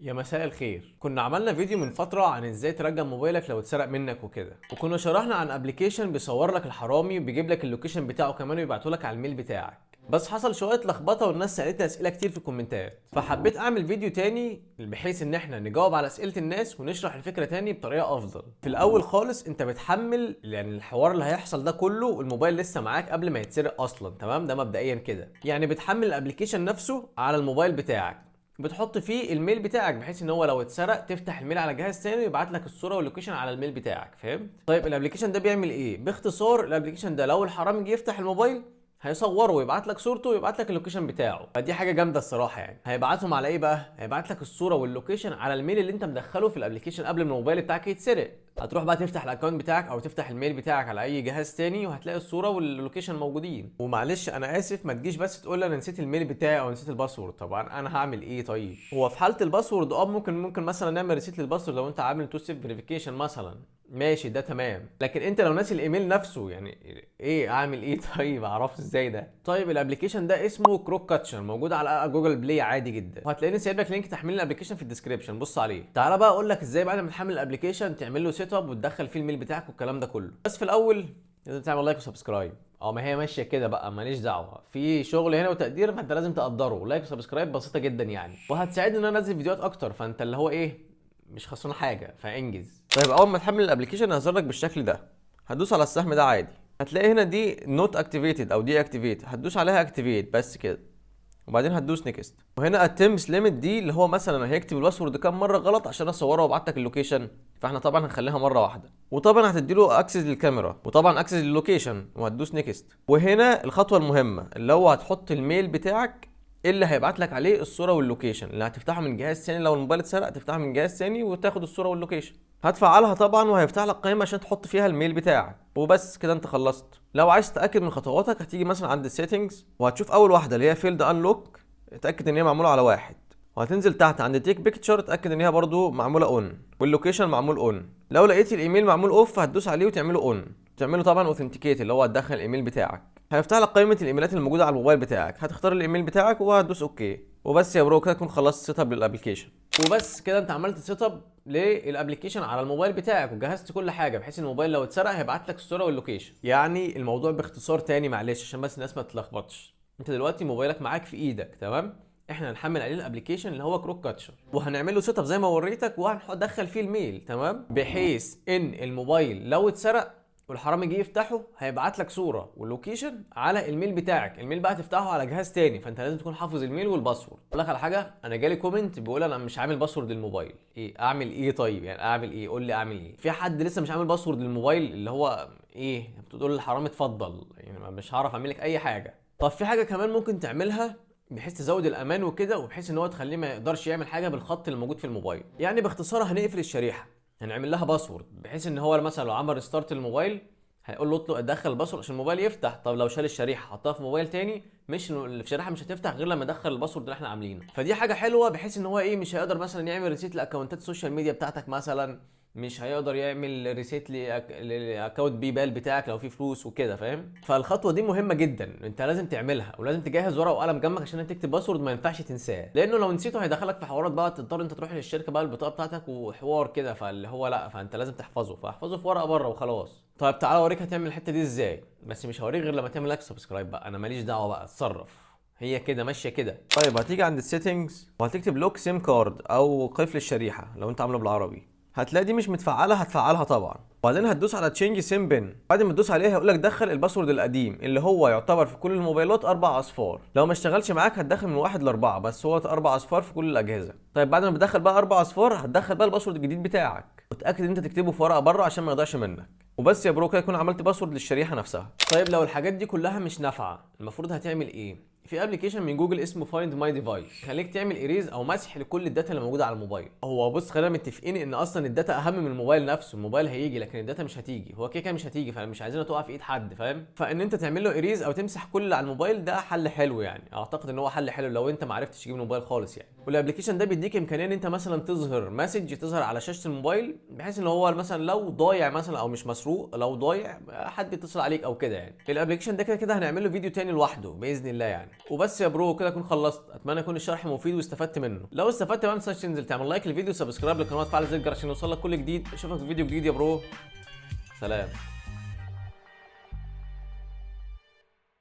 يا مساء الخير. كنا عملنا فيديو من فترة عن ازاي ترجع موبايلك لو اتسرق منك وكده، وكنا شرحنا عن application بيصور لك الحرامي وبيجيب لك ال location بتاعه كمان ويبعته لك على ال mail بتاعك. بس حصل شوية لخبطة والناس سالتنا اسئلة كتير في الكومنتات، فحبيت اعمل فيديو تاني بحيث ان احنا نجاوب على اسئلة الناس ونشرح الفكرة تاني بطريقة افضل. في الاول خالص انت بتحمل يعني الحوار اللي هيحصل ده كله والموبايل لسه معاك قبل ما يتسرق اصلا، تمام؟ ده مبدئيا كده. يعني بتحمل ال application نفسه على الموبايل بتاعك، بتحط فيه ال mail بتاعك بحيث ان هو لو اتسرق تفتح ال mail على جهاز تاني ويبعت لك الصورة وال location على ال mail بتاعك، فهمت؟ طيب ال application ده بيعمل ايه؟ باختصار ال application ده لو الحرامي جه يفتح الموبايل هيصوره ويبعت لك صورته ويبعت لك ال location بتاعه، فدي حاجة جامدة الصراحة. يعني هيبعتهم على ايه بقى؟ هيبعت لك الصورة وال location على ال mail اللي انت مدخله في ال application قبل ما الموبايل بتاعك يتسرق. هتروح بقى تفتح ال account بتاعك او تفتح ال mail بتاعك على اي جهاز تاني وهتلاقي الصورة وال location موجودين. ومعلش انا اسف، ما تجيش بس تقول انا نسيت ال mail بتاعي او نسيت ال password. طبعا انا هعمل ايه؟ طيب هو في حاله ال password ممكن مثلا نعمل reset لل password لو انت عامل two step verification مثلا، ماشي ده تمام. لكن انت لو ناسي الايميل نفسه يعني ايه اعمل ايه؟ طيب اعرفه ازاي ده؟ طيب ال application ده اسمه CrookCatcher، موجود على Google Play عادي جدا، وهتلاقيني سايب لك link تحميل ال application في ال description، بص عليه. تعالى بقى اقول لك ازاي بعد ما تحمل ال application تعمل له setup وتدخل فيه ال mail بتاعك والكلام ده كله. بس في الاول لازم تعمل like و subscribe. ما هي ماشية كده بقى، ماليش دعوه، في شغل هنا وتقدير فانت لازم تقدره. like و subscribe بسيطة جدا يعني، وهتساعدني ان انا انزل فيديوهات اكتر، فانت اللي هو ايه مش خسران حاجة، فانجز. طيب اول ما تحمل ال application هيظهر لك بالشكل ده، هتدوس على السهم ده عادي، هتلاقي هنا دي not activated او deactivate، هتدوس عليها activate بس كده، وبعدين هتدوس next. وهنا attempts limit دي اللي هو مثلا هيكتب ال password كام مرة غلط عشان اصوره وابعت لك ال location، فاحنا طبعا هنخليها مرة واحدة. وطبعا هتدي له access للكاميرا وطبعا access لل location، وهتدوس next. وهنا الخطوة المهمة اللي هو هتحط ال mail بتاعك اللي هيبعت لك عليه الصورة وال location، اللي هتفتحه من جهاز ثاني لو الموبايل اتسرق تفتحه من جهاز ثاني وتاخد الصورة وال location. هتفعلها طبعا وهيفتح لك قائمة عشان تحط فيها ال mail بتاعك، وبس كده انت خلصت. لو عايز تتاكد من خطواتك هتيجي مثلا عند ال settings وهتشوف اول واحدة اللي هي field unlock، اتاكد ان هي معمولة على واحد، وهتنزل تحت عند take picture اتاكد ان هي برضو معمولة on، وال location معمول on. لو لقيت الايميل معمول off هتدوس عليه وتعمله on، تعمله طبعا authenticate اللي هو هتدخل الايميل بتاعك. هيفتح لك قائمة الايميلات الموجودة على الموبايل بتاعك، هتختار الايميل بتاعك وهتدوس okay، وبس يا bro كده تكون خلصت setup لل application. وبس كده انت عملت setup لل application على الموبايل بتاعك وجهزت كل حاجة بحيث ان الموبايل لو اتسرق هيبعت لك الصورة وال location. يعني الموضوع باختصار تاني معلش عشان بس الناس ما تتلخبطش، انت دلوقتي موبايلك معاك في ايدك، تمام؟ احنا هنحمل عليه ال application اللي هو CrookCatcher وهنعمل له setup زي ما وريتك، وهندخل فيه ال mail، تمام؟ بحيث ان الموبايل لو اتسرق والحرامي جه يفتحه هيبعت لك صوره وال location على ال mail بتاعك. ال mail بقى تفتحه على جهاز تاني، فانت لازم تكون حافظ ال mail وال password. اقول لك على حاجة، انا جالي comment بيقول انا مش عامل password للموبايل، ايه اعمل ايه؟ طيب يعني اعمل ايه؟ قول لي اعمل ايه؟ في حد لسه مش عامل password للموبايل اللي هو ايه بتقول للحرامي اتفضل، يعني مش هعرف اعمل لك اي حاجة. طب في حاجة كمان ممكن تعملها بحيث تزود الامان وكده، وبحيث ان هو تخليه ما يقدرش يعمل حاجة بالخط اللي موجود في الموبايل. يعني باختصار هنقفل الشريحة، هنعمل لها password بحيث ان هو مثلا لو عمل restart للموبايل هيقول له اطلب ادخل ال password عشان الموبايل يفتح. طب لو شال الشريحة حطها في موبايل تاني، مش الشريحة مش هتفتح غير لما ادخل ال password اللي احنا عاملينه. فدي حاجة حلوة بحيث ان هو ايه مش هيقدر مثلا يعمل reset لاكونتات ال social media بتاعتك مثلا، مش هيقدر يعمل reset ل account PayPal بتاعك لو فيه فلوس وكده، فاهم؟ فالخطوه دي مهمة جدا، انت لازم تعملها، ولازم تجهز ورقة وقلم جنبك عشان تكتب password ما ينفعش تنساه، لانه لو نسيته هيدخلك في حوارات بقى، تضطر انت تروح للشركة بقى البطاقة بتاعتك وحوار كده، فاللي هو لا، فانت لازم تحفظه، فاحفظه في ورقة بره وخلاص. طيب تعالى اوريك هتعمل الحتة دي ازاي، بس مش هوريك غير لما تعمل like subscribe بقى، انا ماليش دعوه بقى، اتصرف، هي كده ماشية كده. طيب هتيجي عند ال settings وهتكتب lock SIM card او قفل الشريحة لو انت عامله بالعربي، هتلاقي دي مش متفعله، هتفعلها طبعا، وبعدين هتدوس على change SIM PIN. بعد ما تدوس عليها هيقول لك دخل ال password القديم اللي هو يعتبر في كل الموبايلات 4 اصفار، لو ما اشتغلش معاك هتدخل من 1 ل 4، بس هو 4 اصفار في كل الاجهزة. طيب بعد ما بتدخل بقى 4 اصفار هتدخل بقى ال password الجديد بتاعك، وتاكد ان انت تكتبه في ورقة بره عشان ما يضيعش منك. وبس يا bro كده يكون عملت password للشريحه نفسها. طيب لو الحاجات دي كلها مش نافعة المفروض هتعمل ايه؟ في application من جوجل اسمه Find My Device، يخليك تعمل erase او مسح لكل ال data اللي موجودة على الموبايل. هو بص خلينا متفقين ان اصلا ال data اهم من الموبايل نفسه، الموبايل هيجي لكن ال data مش هتيجي، هو كده كده مش هتيجي، فمش عايزينها تقع في ايد حد، فاهم؟ فان انت تعمل له erase او تمسح كل اللي على الموبايل ده حل حلو، يعني اعتقد ان هو حل حلو لو انت ما عرفتش تجيب الموبايل خالص يعني. وال application ده بيديك امكانية ان انت مثلا تظهر message تظهر على شاشة الموبايل، بحيث ان هو مثلا لو ضايع مثلا او مش مسروق، لو ضايع حد يتصل عليك او كده يعني. ال application ده كده كده هنعمل له فيديو تاني لوحده باذن الله يعني. وبس يا bro، كده اكون خلصت. اتمنى يكون الشرح مفيد واستفدت منه. لو استفدت ما تنساش تنزل تعمل like للفيديو و subscribe للقناة وتفعل زر الجرس عشان يوصلك كل جديد. اشوفك في فيديو جديد يا bro، سلام.